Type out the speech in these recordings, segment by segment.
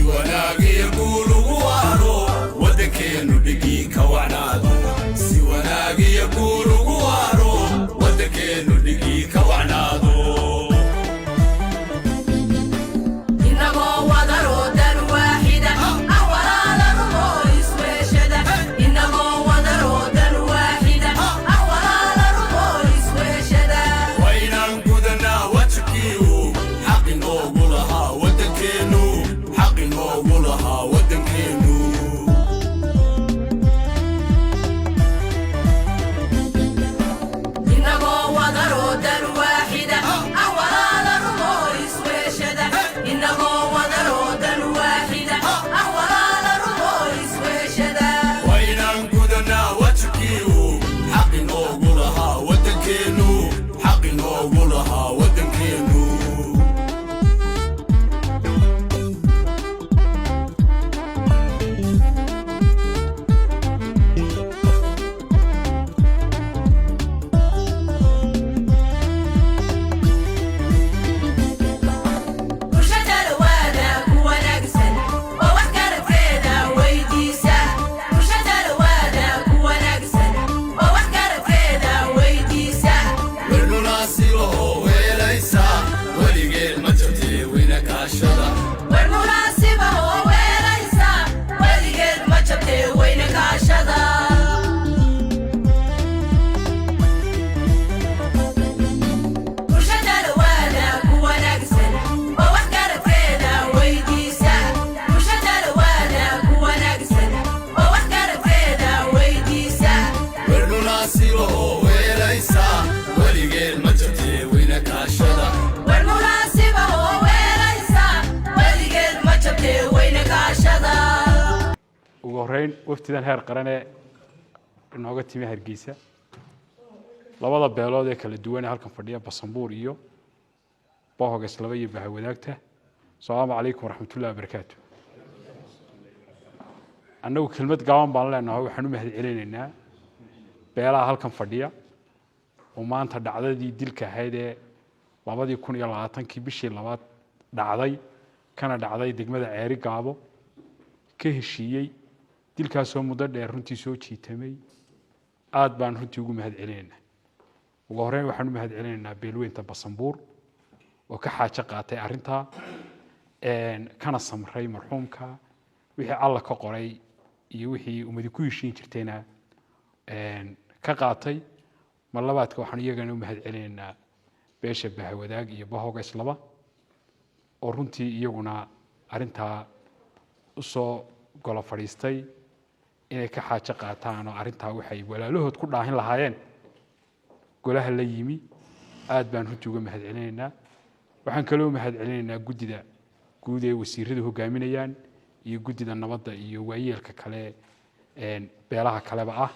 Wanaagiyo guul ugu waaro waddankeenu dhigii ka wacnaado. Si wanaagiyo guul ugu waaro waddankeenu dhigii ka wacnaado. Inagoo wadaroodan waaxida awalaala rumoo isweeshada. Inagoo wadaroodan waaxida awalaala rumoo isweeshada. Waa inaan gudanaa waajibkiiu xaq inoogu lahaa waddankeenu, xaq inoogu lahaa waddankeenu. Inagoo wadaroodan waaxida awalaala rumoo isweeshada. Inagoo wadaroodan waaxida awalaala rumoo isweeshada. Waa inaan gudanaa waajibkiiu xaq inoogu lahaa waddankeenu, xaq inoogu lahaa waddankeenu. Bulshada waada ku wanaagsan oo wax garadkeeda weydiisa. Bulshada waada ku wanaagsan oo wax garadkeeda weydiisa. Wermunaasiba oo weelaysa weligeed ma jirtee weyna kaashada. War munaasiba oo weelaysa weligeed ma jabtee weyne kaashada. Bulshada waada ku wanaagsan oo wax garadkeeda weydiisa. Bulshada waada ku wanaagsan oo wax garadkeeda weydiisa. Wermunaasiba oo weelaysa weligeed ma jirtee weyna kaashada. War munaasiba oo weelaysa weligeed ma jabtee weyne kaashada. Ugu horreyn, waftidan heer qaranee inooga timi Hargeysa, labada beelood ee kala duwan ee halkan fadhiya, Basanbuur iyo Bohogeslaba iyo Bahawadaagta, asalaamu calaykum waraxmatullahi wabarakaatu. Annagu kelmad gaaban baan leenahay. Waxaan u mahad celinaynaa beelaha halkan fadhiya oo maanta dhacdadii dilka ahayd ee 2020-kii bishii labaad dhacday, kana dhacday degmada Ceeri Gaabo, ka heshiiyey. Dilkaasoo muddo dheer runtii soo jiitamay, aad baan runtii ugu mahad celinaynaa. Ugu horreyn waxaan u mahad celinaynaa beelweynta Basanbuur oo ka xaajo qaatay arrintaa, kana samray marxuumka. Wixii Alla ka qoray iyo wixii ummadi ku heshiin jirtayna ka qaatay. Mar labaadka waxaan iyagana u mahad celinaynaa beesha Bahawadaag iyo Bahooga Islaba oo runtii iyaguna arrintaa usoo golo fadhiistay inay ka xaajo qaataan oo arrintaa waxay walaalahood ku dhaahin lahaayeen golaha la yimi. Aad baan runtii uga mahad celinaynaa. Waxaan kaloo mahad celinaynaa guddida guud ee wasiiradu hogaaminayaan iyo guddida nabadda iyo waayeelka kale, beelaha kaleba ah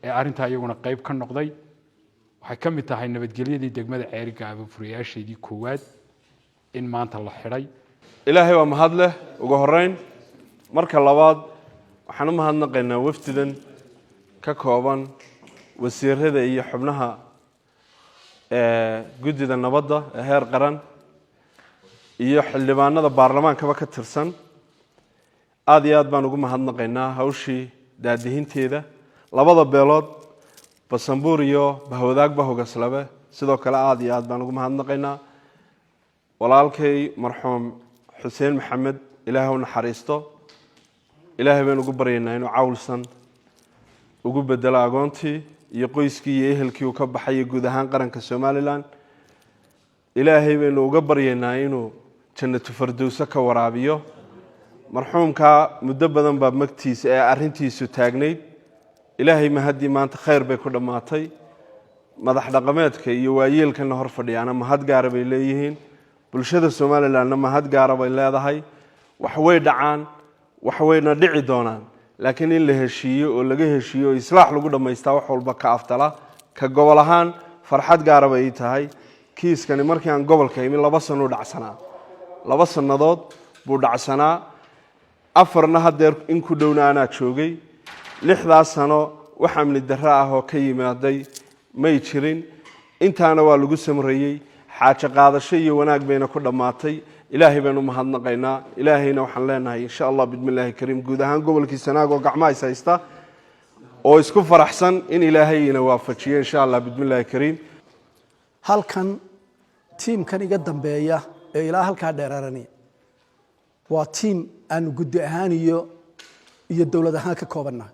ee arrintaa iyaguna qayb ka noqday. Waxay ka mid tahay nabadgelyadii degmada Ceeri Gaabo furayaasheedii koowaad in maanta la xidhay. Ilaahay waa mahad leh ugu horeyn. Marka labaad, waxaan u mahadnaqaynaa wafdidan ka kooban wasiirada iyo xubnaha ee guddida nabadda ee heer qaran iyo xildhibaanada baarlamaankaba ka tirsan. Aada iyo aad baan ugu mahadnaqaynaa hawshii daadihinteeda labada beelood, Basanbuur iyo Bahwadaag Bahogaslabe. Sidoo kale aada iyo aad baan ugu mahadnaqaynaa walaalkay marxuum Xuseen Maxamed. Ilaahay u naxariisto. Ilaahay baynu ugu baryaynaa inuu cawlsan ugu bedelo agoontii iyo qoyskii iyo ehelkii uu ka baxay iyo guud ahaan qaranka Somalilan. Ilaahay baynu uga baryaynaa inuu Jannatu Fardowso ka waraabiyo marxuumkaa. Muddo badan baa magtiisa ee arrintiisu taagnayd. Ilaahay mahaddii, maanta khayr bay ku dhammaatay. Madax dhaqameedka iyo waayeelkana hor fadhiyaana mahad gaara bay leeyihiin. Bulshada Somalilandna mahad gaara bay leedahay. Wax way dhacaan, wax wayna dhici doonaan, laakiin in la heshiiyo oo laga heshiiyo oo islaax lagu dhammaystaa wax walba ka aftala. Ka gobol ahaan farxad gaara bay ii tahay. Kiiskani markii aan gobolka imi 2 sanuu dhacsanaa, 2 sannadood buu dhacsanaa, afarna haddeer in ku dhowna anaa joogay. 6daas sano wax amni darro ah oo ka yimaaday may jirin. Intaana waa lagu samrayey, xaajo qaadasho iyo wanaag bayna ku dhammaatay. Ilaahay baynu mahadnaqaynaa. Ilaahayna waxaan leenahay, insha Allah, bismi Illaahi kariim, guud ahaan gobolkii Sanaag oo gacmaha is haysta oo isku faraxsan in Ilaahay ina waafajiyo, insha Allah, bismi Illaahi kariim. Halkan tiimkan iga dambeeya ee ilaa halkaa dheeraarani waa tiim aanu guddi ahaan iyo dowlad ahaan ka koobannahay.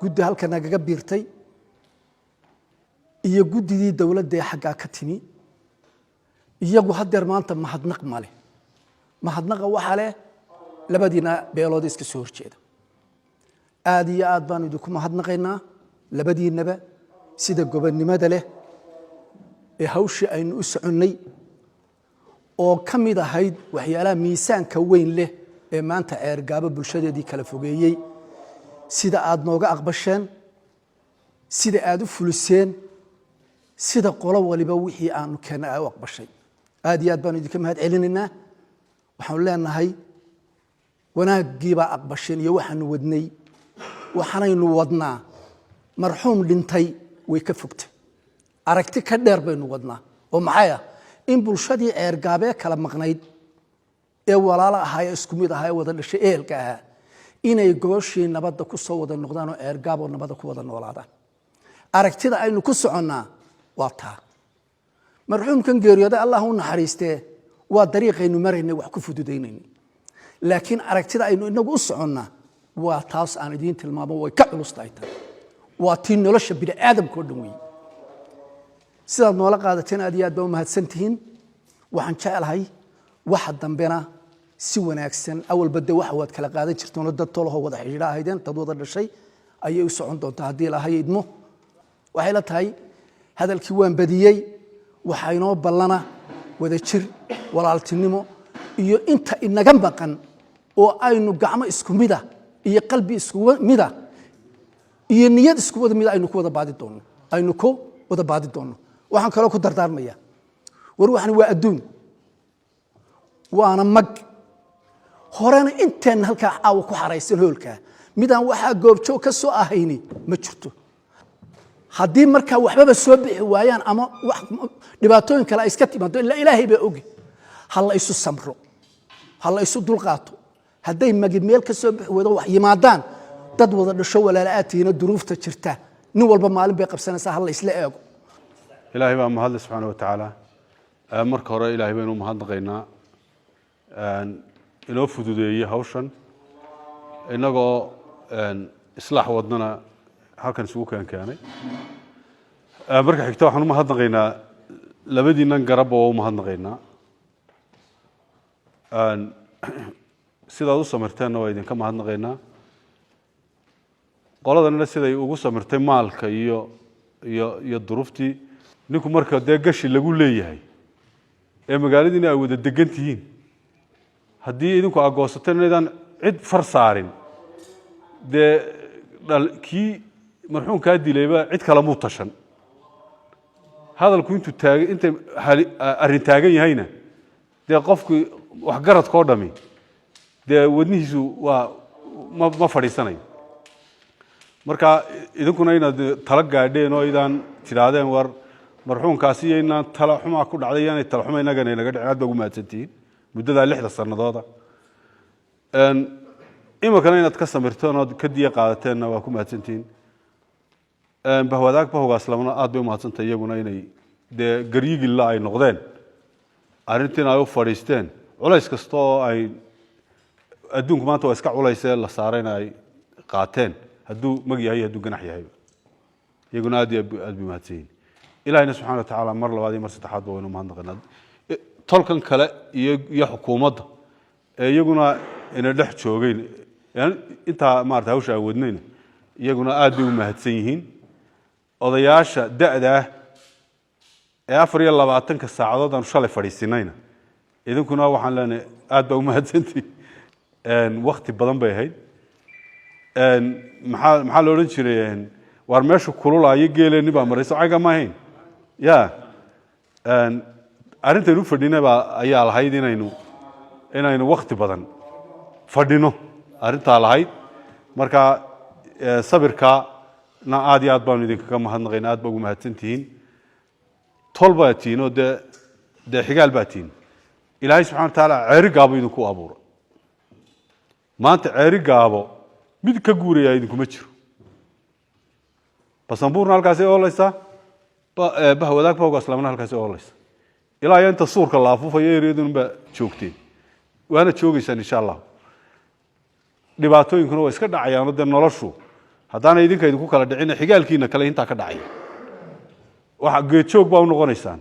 Guddi halka nagaga biirtay iyo guddidii dowladda ee xaggaa ka timi. Iyagu haddeer maanta mahadnaq ma leh. Mahadnaqa waxaa leh labadiina beelood iska soo horjeeda. Aad iyo aad baanu idinku mahadnaqaynaa labadiinaba sida gobonnimada leh ee hawshii aynu u soconnay, oo ka mid ahayd waxyaalaha miisaanka weyn leh ee maanta Ceergaabo bulshadeedii kala fogeeyey, sida aad nooga aqbasheen, sida aad u fuliseen, sida qolo waliba wixii aanu keennay ay u aqbashay. Aad iyo aad baanu idinka mahad celinaynaa. Waxaanu leenahay wanaaggiibaa aqbasheen iyo waxaanu wadnay. Waxaanaynu wadnaa marxuum dhintay way ka fogtay, aragti ka dheer baynu wadnaa, oo maxay ah? In bulshadii Ceergaabee kala maqnayd ee walaalo ahaa ee isku mid ahaa ee wada dhashay, ehelka ahaa, inay gooshii nabadda ku soo wada noqdaan oo Ceergaaboo nabadda ku wada noolaadaan. Aragtida aynu ku soconnaa waa taa. Marxuumkan geeriyooday, Allah u naxariistee, waa dariiqaynu maraynay wax ku fududaynayna, laakiin aragtida aynu inagu u soconnaa waa taas aan idiin tilmaamo. Way ka culus tahay tan, waa tii nolosha bini aadamka oo dhan weeye. Sidaad noola qaadateen aad iyo aad baa u mahadsan tihiin. Waxaan jeclahay waxa dambena si wanaagsan. Awalba de waxa waad kala qaadan jirteen, dad tolahoo wada xidhiidha ahaydeen, dad wada dhashay ayay u socon doontaa haddii Ilaahay idmo. Waxay la tahay hadalkii waan badiyey. Waxaa inoo ballana wada jir, walaaltinimo iyo inta inaga maqan oo aynu gacmo isku mida iyo qalbi isku mida iyo niyad isku wada mida aynu ku wada baadi doonno. Waxaan kaloo ku dardaarmaya, war waxani waa adduun, waana mag. Horena inteen halkaa caawa ku xaraysan hoolkaa midaan waxaa goobjoog ka soo ahayni ma jirto. Haddii markaa waxbaba soo bixi waayaan ama wax dhibaatooyin kale ay iska timaado, ilaa Ilaahay baa ogi, ha la isu samro, ha la isu dulqaato. Hadday magi meel ka soo bixi weydo, wax yimaadaan, dad wada dhasho walaala aad tihiina, duruufta jirta nin walba maalin bay qabsanaysaa. Ha la isla eego. Ilaahay baa mahadle, subxaana wa tacaala. Marka hore Ilaahay baynu mahadnaqaynaa inoo fududeeyey hawshan, innagoo islaax wadnana halkan isugu keenkeenay. Marka xigta waxaan u mahadnaqaynaa labadiinan garabba, waa u mahadnaqaynaa. Sidaad u samirteenna waa idinka mahadnaqaynaa. Qoladanna siday ugu samirtay maalka iyo duruuftii ninku marka dee gashi lagu leeyahay ee magaaladiina ay wada degan tihiin, haddii idinku aad goosateen inaydaan cid far saarin, dee kii marxuumkaa dilayba cid kale muu tashan. Hadalku intuu taagan, intay arrin taagan yahayna, dee qofku waxgaradkoo dhami dee wadnihiisu waa ma fadhiisanayo. Marka idinkuna inaad tala gaadheen oo idaan tidhaahdeen, war marxuumkaasi iyo inaan tala xumaa ku dhacday, iyaanay tala xuma innagana inaga dhicin, aad baa ugu mahadsantihiin muddadaa 6da sannadooda. Iminkana inaad ka samirteen ood ka diya qaadateenna waa ku mahadsantihiin. Bahwadaag bahowgaaslamana aad bay umahadsantahay iyaguna inay dee garyigilla ay noqdeen, arrintiina ay u fadhiisteen, culays kasta oo ay adduunku maanta waa iska culaysee la saarayna ay qaateen, hadduu mag yahay, hadduu ganax yahayba, iyaguna aad iyo aad bay umahadsan yihin. Ilahayna subxana wa tacaala mar labaad iyo mar saddexaad ba waynu mahadnaqanaa. Tolkan kale iyo xukuumadda ee iyaguna ina dhex joogeyn intaa maarata hawsha aan wadnayna, iyaguna aad bay u mahadsan yihiin. Odayaasha da'da ah ee 24-ka saacadood aanu shalay fadhiisinayna, idinkuna waxaan leenahay aad baa u mahadsantihin. Wakti badan bay ahayd. Maxaa la odhan jiray? Waar meeshu kululaayo geeleenni baa maray, socayga ma ahayn ya. Arrintaynu u fadhinay baa ayaa lahayd inaynu wakti badan fadhino, arrintaa lahayd. Marka sabirkaana aad iyo aad baanu idinkaga mahadnaqayna, aad baa ugu mahadsan tihiin. Tol baa tihiin oo dee xigaal baa tihiin. Ilaahay subxana wa tacaala Ceeri Gaabo idinku abuura. Maanta Ceeri Gaabo mid ka guurayaa idinkuma jiro. Basanbuurna halkaasay oolaysaa, Bahwadaag, Bahwgaaslamna halkaasay oolaysa. Ilaa iyo inta suurka la afuufayo eryadunbaa joogteen, waana joogeysaan insha Allah. Dhibaatooyinkuna waa iska dhacayaano dee noloshu haddaanay idinka idinku kala dhicin, xigaalkiina kale intaa ka dhacaya. Waxa geedjoog baa u noqonaysaan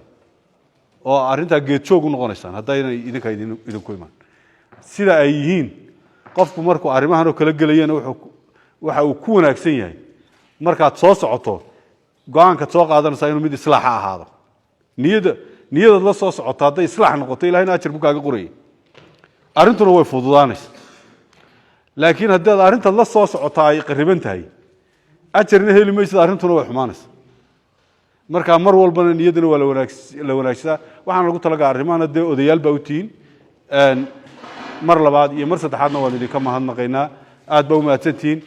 oo arrintaa geedjoog u noqonaysaan haddaynay idinka idinku iman sida ay yihiin. Qofku markuu arrimahan oo kala gelayana waxa uu ku wanaagsan yahay markaad soo socoto, go-aankaad soo qaadanaysaa inuu mid islaaxa ahaado. Niyadaad la soo socoto hadday islaax noqoto, Ilahayna ajar buu kaaga qorayay, arrintuna way fududaanaysa. Laakiin haddii aad arrintaad la soo socoto ay qariban tahay, ajarna heli maysid, arrintuna way xumaanaysa. Marka mar walbana niyaddana waa la wanaagsadaa. Waxaana lagu talagaa arrimahana dee odayaal baa u tihiin. Mar labaad iyo mar saddexaadna waan idinka mahadnaqaynaa. Aad baa u mahadsantihiin.